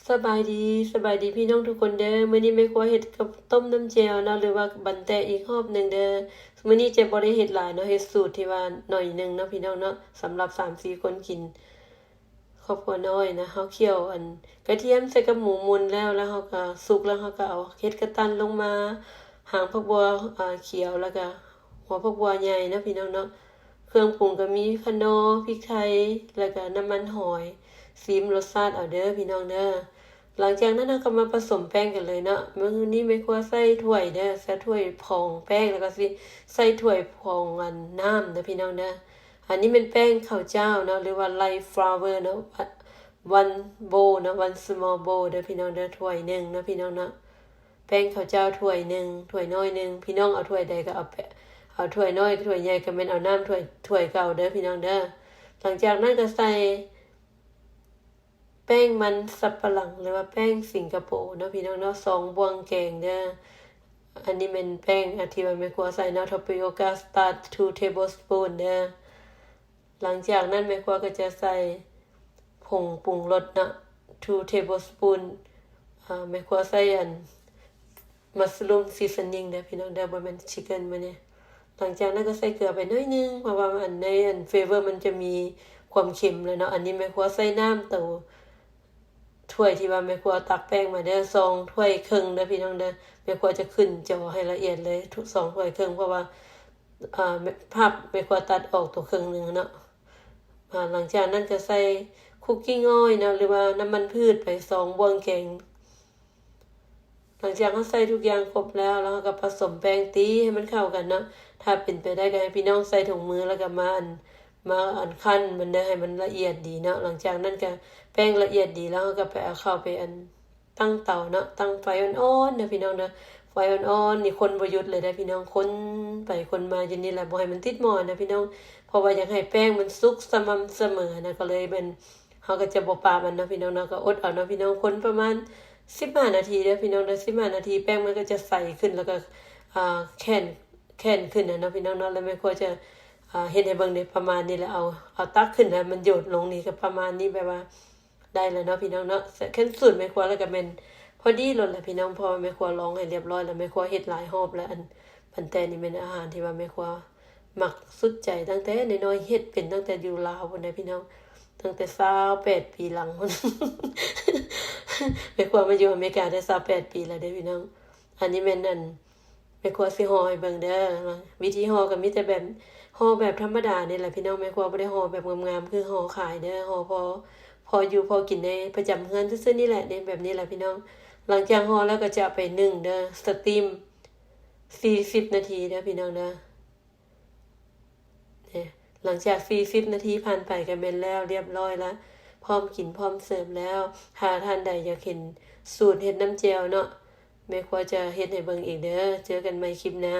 ສະບາຍດີ ສະບາຍດີພີ່ນ້ອງທຸກຄົນເດີ. ມື້ນີ້ແມ່ຄົວເຮັດກັບຕົ້ມນ້ຳແຈ່ວເນາະ ຫຼືວ່າບັນແຕະອີກຮອບໜຶ່ງເດີ. ມື້ນີ້ຈະບໍ່ໄດ້ເຮັດຫຼາຍເນາະ ເຮັດສູດທີ່ວ່າໜ້ອຍໜຶ່ງເນາະພີ່ນ້ອງເນາະ ສຳລັບສາມສີ່ຄົນກິນ ຄອບຄົວນ້ອຍນະ. ເຮົາຄ້ຽວອັນກະທຽມໃສ່ກັບໝູໝຸ່ນແລ້ວ ແລ້ວເຮົາກໍສຸກແລ້ວ ເຮົາກໍເອົາເຫັດກະຕັນລົງມາ ຫາງຜັກບົ່ວ ອາ ຂຽວ ແລ້ວກໍຫົວຜັກບົ່ວໃຫຍ່ເນາະພີ່ນ້ອງເນາະ. ເຄື່ອງປຸງກໍມີຂະໜໍ່ ພິກໄທ ແລ້ວກໍນ້ຳມັນຫອຍ ຊີມລົດຊາດເອົາເດີພີ່ນ້ອງເດີ. ຫຼັງຈາກນັ້ນເຮົາກໍມາປະສົມແປ້ງກັນເລີຍເນາະ. ມື້ນີ້ແມ່ຄົວໃສ່ຖ້ວຍເດີ ໃສ່ຖ້ວຍພອງແປ້ງ ແລ້ວກໍຊິໃສ່ຖ້ວຍພອງອັນນ້ຳເດີພີ່ນ້ອງເດີ. ອັນນີ້ແມ່ນແປ້ງເຂົ້າເຈົ້າເນາະ ຫຼືວ່າ rice flour ເນາະ one bowl ເນາະ one small bowl ເດີພີ່ນ້ອງເດີ ຖ້ວຍໜຶ່ງເນາະພີ່ນ້ອງເນາະ. ແປ້ງເຂົ້າເຈົ້າຖ້ວຍໜຶ່ງ ຖ້ວຍນ້ອຍໜຶ່ງ ພີ່ນ້ອງເອົາຖ້ວຍໃດກໍເອົາ ເອົາຖ້ວຍນ້ອຍ ຖ້ວຍໃຫຍ່ກໍແມ່ນເອົານ້ຳຖ້ວຍ ຖ້ວຍເກົ່າເດີພີ່ນ້ອງເດີ. ຫຼັງຈາກນັ້ນກໍໃສ່ແປ້ງມັນສັບປະຫຼັງ ຫຼືວ່າແປ້ງສິງກະໂປເນາະພີ່ນ້ອງເນາະ ສອງບ່ວງແກງເດີ. ອັນນີ້ແມ່ນແປ້ງ ອາ ທີ່ວ່າແມ່ຄົວໃສ່ເນາະ tapioca starch two tablespoon ເດີ. ຫຼັງຈາກນັ້ນແມ່ຄົວກໍຈະໃສ່ຜົງປຸງລົດເນາະ two tablespoon ອາ ແມ່ຄົວໃສ່ອັນ mushroom seasoning ເດີພີ່ນ້ອງເດີ ບໍ່ແມ່ນ chicken ມື້ນີ້. ຫຼັງຈາກນັ້ນກໍໃສ່ເກືອໄປໜ້ອຍໜຶ່ງ ເພາະວ່າອັນ ໃນອັນ flavor ມັນຈະມີຄວາມເຄັມແລ້ວເນາະ. ອັນນີ້ແມ່ຄົວໃສ່ນ້ຳໂຕ ຖ້ວຍທີ່ວ່າແມ່ຄົວຕັກແປ້ງມາເດີ ສອງຖ້ວຍເຄິ່ງເດີພີ່ນ້ອງເດີ. ແມ່ຄົວຈະຂຶ້ນຈໍໃຫ້ລະອຽດເລີຍ ສອງຖ້ວຍເຄິ່ງ ເພາະວ່າ ອາ ພາບແມ່ຄົວຕັດອອກຕົວເຄິ່ງໜຶ່ງເນາະ. ອາ ຫຼັງຈາກນັ້ນກໍໃສ່ cooking oil ເນາະ ຫຼືວ່ານ້ຳມັນພືດໄປສອງບ່ວງແກງ. ຫຼັງຈາກເຮົາໃສ່ທຸກຢ່າງຄົບແລ້ວ ແລ້ວເຮົາກໍປະສົມແປ້ງ ຕີໃຫ້ມັນເຂົ້າກັນເນາະ. ຖ້າເປັນໄປໄດ້ກໍໃຫ້ພີ່ນ້ອງໃສ່ຖົງມື ແລ້ວກໍມາອັນ ມາອັນຄັ້ນມັນເດີ ໃຫ້ມັນລະອຽດດີເນາະ. ຫຼັງຈາກນັ້ນກໍແປ້ງລະອຽດດີແລ້ວ ເຮົາກໍໄປເອົາເຂົ້າໄປອັນ ຕັ້ງເຕົາເນາະ ຕັ້ງໄຟອ່ອນໆເດີພີ່ນ້ອງເດີ. ໄຟອ່ອນໆນີ້ຄົນບໍ່ຢຸດເລີຍເດີພີ່ນ້ອງ ຄົນໄປຄົນມາຢູ່ນີ້ແຫຼະ ບໍ່ໃຫ້ມັນຕິດໝໍ້ນະພີ່ນ້ອງ ເພາະວ່າຢາກໃຫ້ແປ້ງມັນສຸກສະໝ່ຳສະເໝີນະ. ກໍເລີຍແມ່ນ ເຮົາກໍຈະບໍ່ປະມັນເນາະພີ່ນ້ອງເນາະ ກໍອົດເອົາເນາະພີ່ນ້ອງ. ຄົນປະມານສິບຫ້ານາທີເດີພີ່ນ້ອງເດີ ສິບຫ້ານາທີແປ້ງມັນກໍຈະໃສຂຶ້ນ ແລ້ວກໍ ອາ ແຂນ ແຂນຂຶ້ນນະເນາະພີ່ນ້ອງເນາະ. ແລ້ວແມ່ຄົວຈະ ອາ ເຮັດໃຫ້ເບິ່ງເດ້ ປະມານນີ້ແຫຼະ ເອົາ ເອົາຕັກຂຶ້ນແລ້ວມັນໂຍດລົງນີ້ ກໍປະມານນີ້ ແບບວ່າ ໄດ້ແລ້ວເນາະພີ່ນ້ອງເນາະ. ແຄ່ນສູດແມ່ຄົວແລ້ວກໍແມ່ນພໍດີໂລດແຫຼະພີ່ນ້ອງ ເພາະວ່າແມ່ຄົວລອງໃຫ້ລຽບຮ້ອຍແລ້ວ ແມ່ຄົວເຮັດຫຼາຍຮອບແລ້ວ. ອັນ ບັນແຕນີ້ແມ່ນອາຫານທີ່ວ່າແມ່ຄົວມັກສຸດໃຈ ຕັ້ງແຕ່ນ້ອຍໆ ເຮັດເປັນຕັ້ງແຕ່ຢູ່ລາວພຸ້ນເດ້ພີ່ນ້ອງ ຕັ້ງແຕ່ຊາວແປດປີຫຼັງພຸ້ນ. ແມ່ຄົວມາຢູ່ອາເມລິກາໄດ້ຊາວແປດປີແລ້ວເດ້ພີ່ນ້ອງ. ອັນນີ້ແມ່ນອັນ ແມ່ຄົວຊິຫໍ່ໃຫ້ເບິ່ງເດີ. ວິທີຫໍ່ກໍມີແຕ່ແບບຫໍ່ແບບທຳມະດານີ້ແຫຼະພີ່ນ້ອງ ແມ່ຄົວບໍ່ໄດ້ຫໍ່ແບບງາມໆ ຄືຫໍ່ຂາຍເດີ. ຫໍ່ພໍ ພໍຢູ່ພໍກິນໃນປະຈຳເຮືອນຊື່ໆນີ້ແຫຼະ ນີ້ ແບບນີ້ແຫຼະພີ່ນ້ອງ. ຫຼັງຈາກຫໍ່ແລ້ວກໍຈະເອົາໄປໜຶ້ງເດີ ສະຕີມສີ່ສິບນາທີເດີພີ່ນ້ອງເດີ. ນີ້ ຫຼັງຈາກສີ່ສິບນາທີຜ່ານໄປກໍແມ່ນແລ້ວ ລຽບຮ້ອຍລະ ພ້ອມກິນພ້ອມເສີບແລ້ວ. ຖ້າທ່ານໃດຢາກເຫັນສູດເຮັດນ້ຳແຈ່ວເນາະ ແມ່ຄົວຈະເຮັດໃຫ້ເບິ່ງອີກເດີ. ເຈີກັນໃໝ່ຄລິບໜ້າ.